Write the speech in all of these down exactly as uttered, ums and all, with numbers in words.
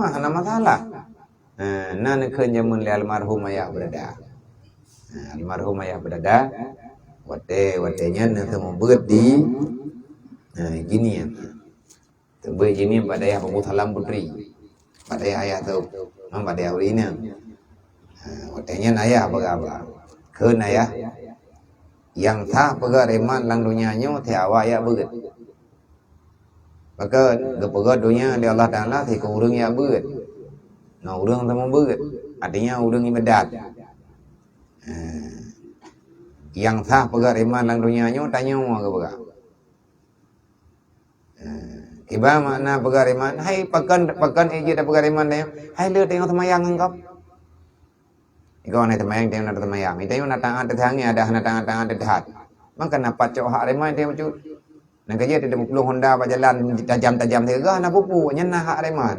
Hana masalah. Ha, na neukheun jameun lé almarhum Ayah Beudada. Ha, almarhum Ayah Beudada, watée, watée nyan na seumeubeuet di, ha, Jinie. Seumeubeuet Jinie bak dayah Abu Salam Putri. Bak dayah ayah tu, ha, bak dayah ureueng inong. Ha, watée nyan ayah peugah bak, kheun ayah, nyang sah peugah reman lam donya nyoe, si awak jak beuet. Pakon geupeugah donya lé Allah Taala, si keu ureueng jak beuet. Ngon ureueng seumeubeuet, artinya ureueng ibadat. Ha. Nyang sah peugah reman lam donya nyoe, tanyoe geupeugah. Ha. Kiban makna peugah reman, hai pakon, pakon ék jeuet peugah reman tanyoe, hai le tanyoe seumayang ngon gob. Igoe hana teumayang, tanyoe na teumayang. Tanyoe na taát teutangieng, ada hana taát-taát teuhat. Maka na pat cok hak reman tanyoe bacut. Nyang keujeuet teupeuplueng honda bak jalan tajam-tajam sigoe hana peue-peue, nyan na hak reman.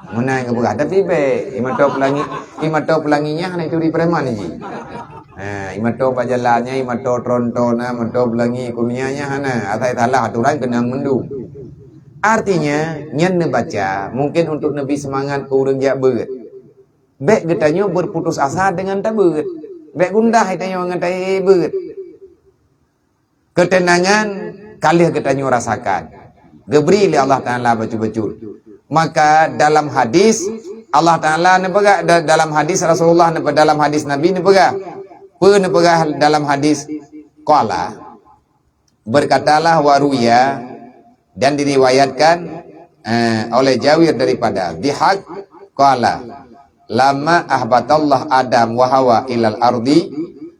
Meunan geupeugah, tapi bék, ié moto peulangi, ié moto peulangi nyan hana turi preman jih. Ha, ié moto bak jalan nyan, ié moto Tronton na, moto peulangi Kurnia nyan hana. Asai salah aturan keunong mandum. Artinya, nyan neubaca mungkin untuk neubri seumangat keu ureueng jak beuet. Bék geutanyoe berputus asa deungon tabeuet. Bék gundah geutanyoe ngon tabeuet. Keuteunangan ka lheueh geutanyoe rasakan. Geubri lé Allah Taala bacut-bacut. Maka dalam hadis Allah Taala neupeugah, da-, dalam hadis Rasulullah neupe-, dalam hadis Nabi neupeugah. Peue neupeugah dalam hadis? Qala, berkatalah, wa ruya, dan diriwayatkan, eh, oleh Jawir daripada Dhihak, qala, lama ahbatallah Adam wa Hawa ilal ardi,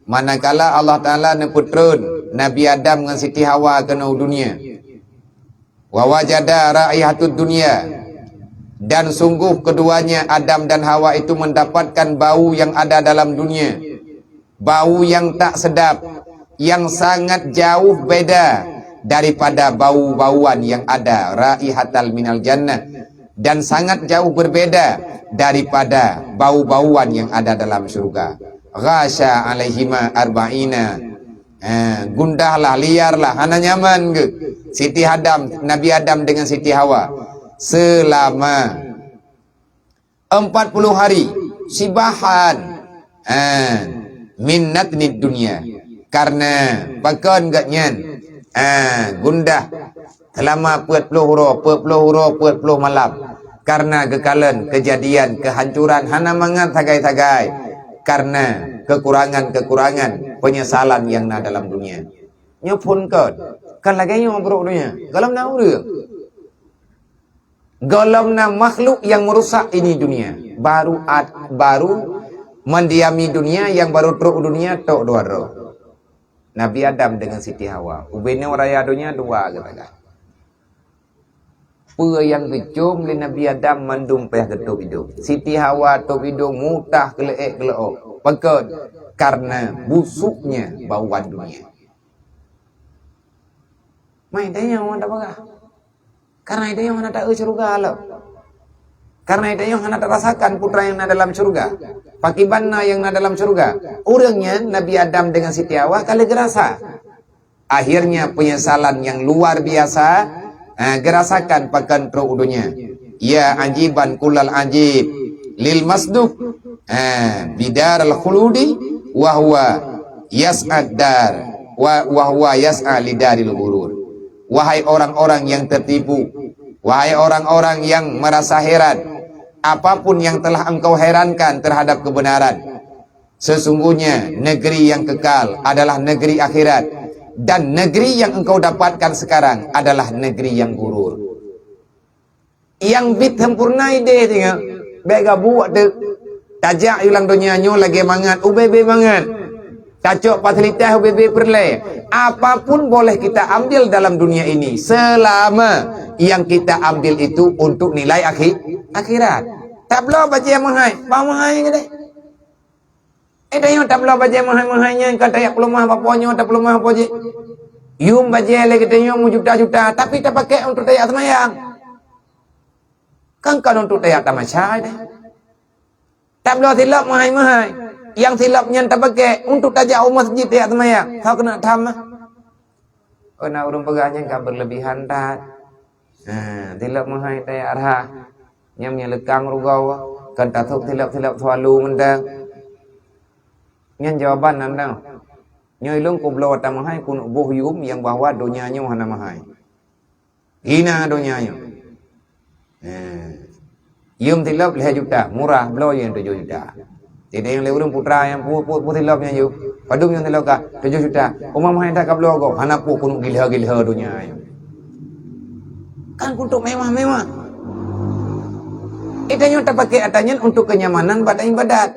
manakala Allah Taala neupeutron Nabi Adam ngon Siti Hawa keunoe u dunia. Wa wajada raihatud dunya, dan sungguh keduanya Adam dan Hawa itu mendapatkan bau yang ada dalam dunia, bau yang tak sedap, yang sangat jauh beda daripada bau-bauan yang ada, raihatal minal jannah, dan sangat jauh berbeda daripada bau-bauan yang ada dalam syurga. Ghasya alaihima arba'ina. Ha, gundahlah, liarlah, hana nyaman geuh Siti Adam, Nabi Adam dengan Siti Hawa selama empat puluh hari, sibahan, ha, min natnid dunya. Karena pakon geuh nyan, ha, gundah selama peuet ploh uroe, peuet ploh uroe, peuet ploh malam. Karena geukalon keujadian keuhancuran hana mangat sagai-sagai. Karena kekurangan-kekurangan penyesalan yang na dalam dunia. Nyoe phon kon, kon lagée nyoe brok donya. Gohlom na ureuëng. Gohlom na makhluk yang merusak ini dunia. Baru at-, baru mendiami dunia, yang baru trok u dunia tok dua droe. Nabi Adam dengan Siti Hawa. Ubé nyoe raya donya dua geutanyoe. Peue nyang geucom lé Nabi Adam mandum payah geutôb idong. Siti Hawa tôb idong mutah keuleuek keuleuok. Pakon? Karena busuknya bauan dunia. Mai tanyoe wan tapeugah. Karena tanyoe hana taeu syeuruga lom. Karena tanyoe hana tarasakan putra nyang na dalam syeuruga. Pakiban na nyang na dalam syeuruga. Ureuëng nyan Nabi Adam dengan Siti Hawa ka lheueh geurasa. Akhirnya penyesalan yang luar biasa, eh, geurasakan pakon trok u donya. Ya ajiban kullal ajib lil masduk, eh, bidaral khuludi wa huwa yas'ad dar wa, wa huwa yas'a lidaril ghurur. Wahai orang-orang yang tertipu, wahai orang-orang yang merasa heran, apapun yang telah engkau herankan terhadap kebenaran, sesungguhnya negeri yang kekal adalah negeri akhirat, dan negeri yang engkau dapatkan sekarang adalah negeri yang gurur. Nyang biet sempurna ideh singoh, bék gabuek teuk. Tajak u lam donya nyoe lagée mangat, ubé-bé mangat. Tacok fasilitas ubé-bé peureulée. Apapun boleh kita ambil dalam dunia ini, selama yang kita ambil itu untuk nilai akhi-, akhirat. Tabloe bajée meuhai, bah meuhai keudeh. Eh, tanyoe tabloe bajée meuhai-meuhai nyan ka tajak peuleumah bak po nyoe, tapeuleumah po jih. Yum bajée lé geutanyoe meujuta-juta, tapi tapakék untuk tajak seumayang. Kan kon untuk tajak tamasya deh. Tabloe silop meuhai-meuhai. Nyang silop nyan tapakék untuk tajak u masjid tajak seumayang. Soe keuneuk tham mah. Oh, na ureuëng peugah nyan ka berlebihan that. Ha, silop meuhai tajak rhah. Nyang meunyeulekang rugoe, kan tasôk silap-silap swallow mantong. Nyan jawaban nan dang. Nyoe lôn kubloe tameuhai keuneuk boh yum nyang bahwa donya nyoe hana meuhai. Hina donya nyoe. Eh. Yum silop lhèe juta, murah, bloe nyang tujoh juta. Jadi nyang lé ureueng putra nyang pu-, pu-, pu silop nyang yum. Padum nyang silop kah? Tujoh juta. Uma meuhai that kabloe gob, hana peue keuneuk gila-gila donya nyoe. Kan keuneuk mewah-mewah. Geutanyoe tapakék atra nyan untuk kenyamanan bak ibadat.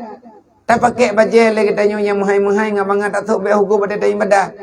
Tapakék bajèe lé geutanyoe nyang meuhai-meuhai ngon mangat tasôk bèk huköm bak ibadat.